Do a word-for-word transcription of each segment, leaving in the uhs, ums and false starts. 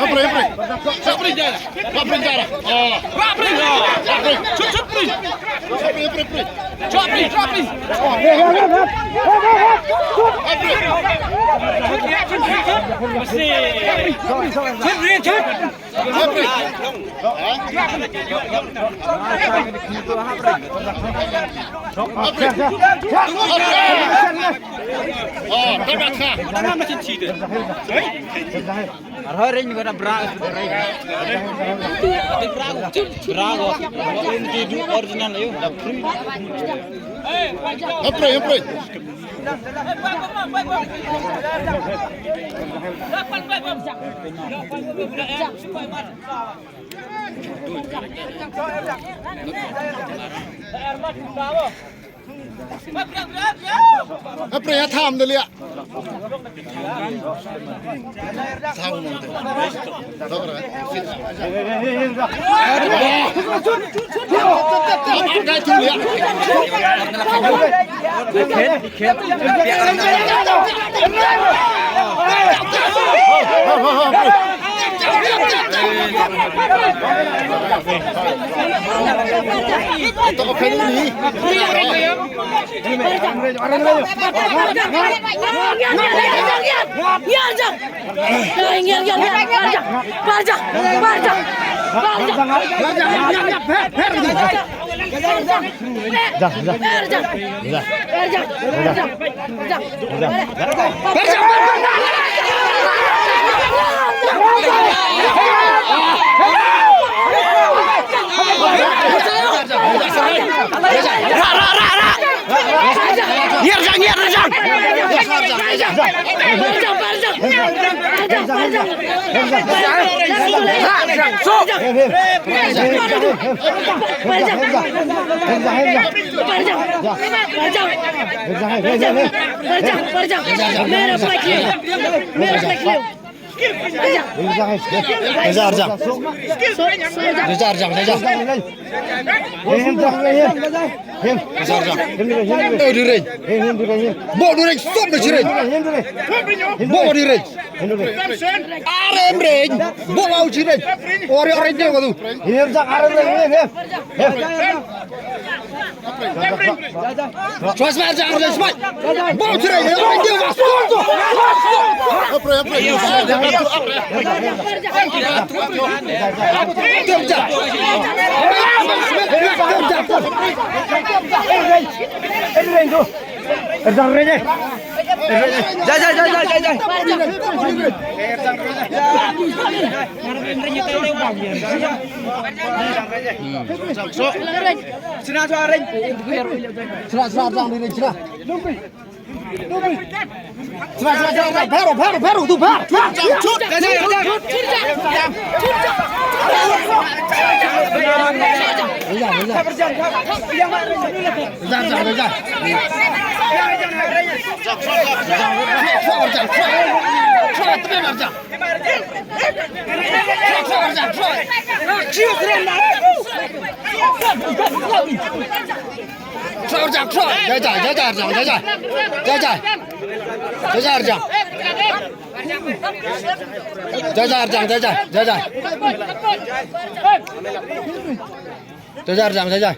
Apre, apre. Apre jara. Apre jara. Oh. Apre. Apre. Chut, chut, apre. Apre, apre, apre. Chut, apre, chut, apre. Apre. Chut, chut, chut. Ar hoi ring ko da bra. Bra ko. Original yo. Apre, apre. Apre ya tham de lia. Tham nang te. Tham ra. Bo du reng. Bo du reng. Sop na chi reng. Bo du reng. Are em reng. Bo wa u chi reng. Ore ore de wa du. Him jak are reng, him, him. Chwa sma jak are sma. Bo u chi reng. Ore de wa. Apre, apre. Tem jak. Tem jak. Em reng tu. Em reng tu. Jai, jai, jai, jai, jai, jai. Sina tu areng. Sina, sina, sina, sina. Sina, sina, sina, sina. Bharo, bharo, bharo, tu bhar, bhar. Jai jai, jai jai, Arjang, jai jai. Jai jai. Jai jai, Arjang, jai jai, jai jai. Jai jai, Arjang, jai jai.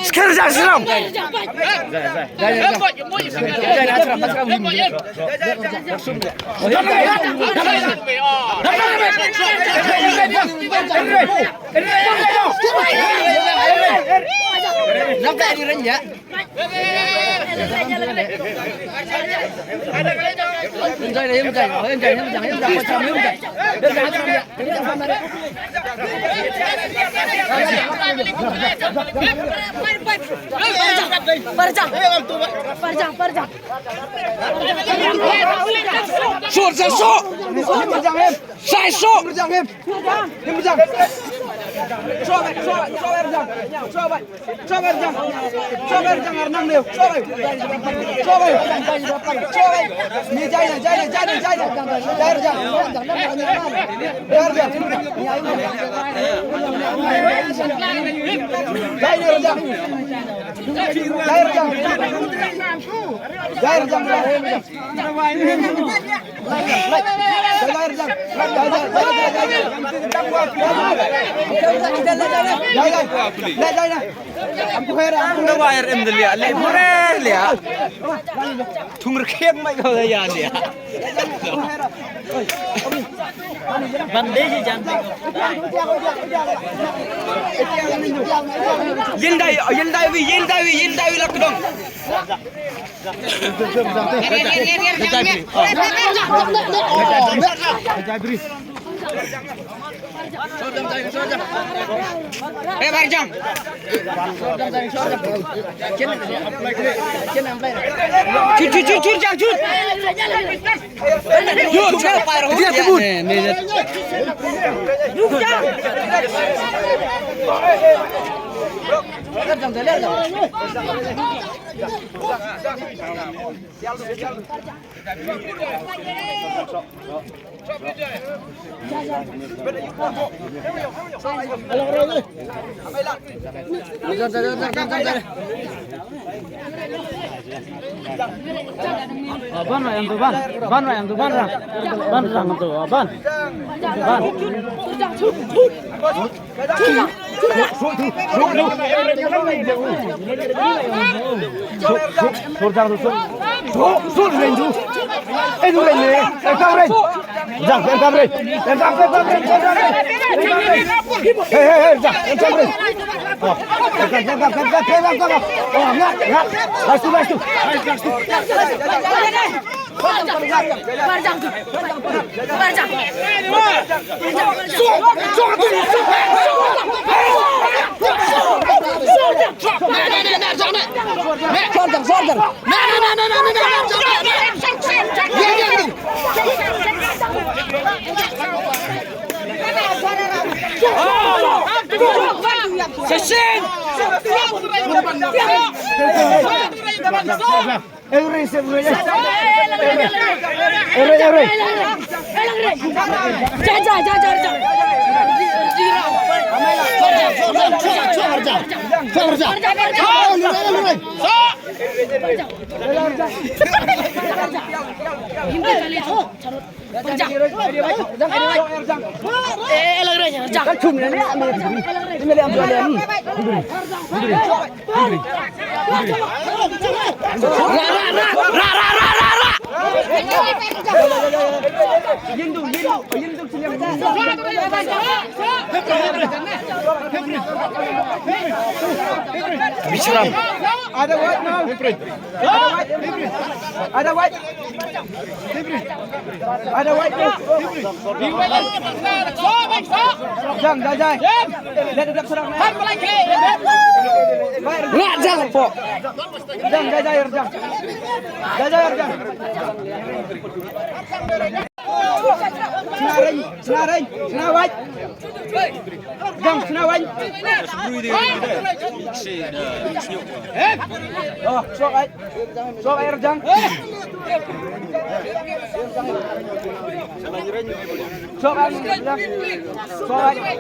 Sekarang siram. Parjang, parjang, parjang. Sur, sur, sur. Sai, sur. Him jang, him. Him jang. Sur, sur, sur, jang. Sur, sur, jang. Sur, sur, jang, ar nang neu. Sur, sur. Sur, sur. Ni jai na, jai na, jai na, jai na. Jai jang. Jai jang. Jai jang. Jai jang. Jai jang. Jai jang. Thung rkhiang mai ko ya lia. Ban de ji jan. Yin dai, yin dai wi, yin dai wi, yin dai wi la kdong. Eh, Barjang. Chut, chut, chut, chut, jang, chut. Chut, chut. Dia tebun. Ah, ban ra yang tu, ban. Ban ra yang tu, ban ra. Ban ra yang tu, ah, ban. Ban. Hey, hey, hey, jang, jang, jang. Oh, jang, jang, jang. Oh, ngap, ngap. Last two, last two. Last two. Barjang tu. Barjang. Barjang, barjang. Session! Every, every. Every, every. Ja, ja, ja, ja, ja. Eh, eh, lang re, jang. Ra, ra, ra, ra, ra. Bishram. Ada white now. Ada white. Ada white. Ada white. Jang, jai, jai. Let it up, serang. Rak, jang, po. Jang, jai, jai, jang. Jai, jai, jang. Sna rein, sna rein, sna wait. Jang, sna wait. Oh, sok ai. Sok ai, jang. Sok ai, jang. Sok ai.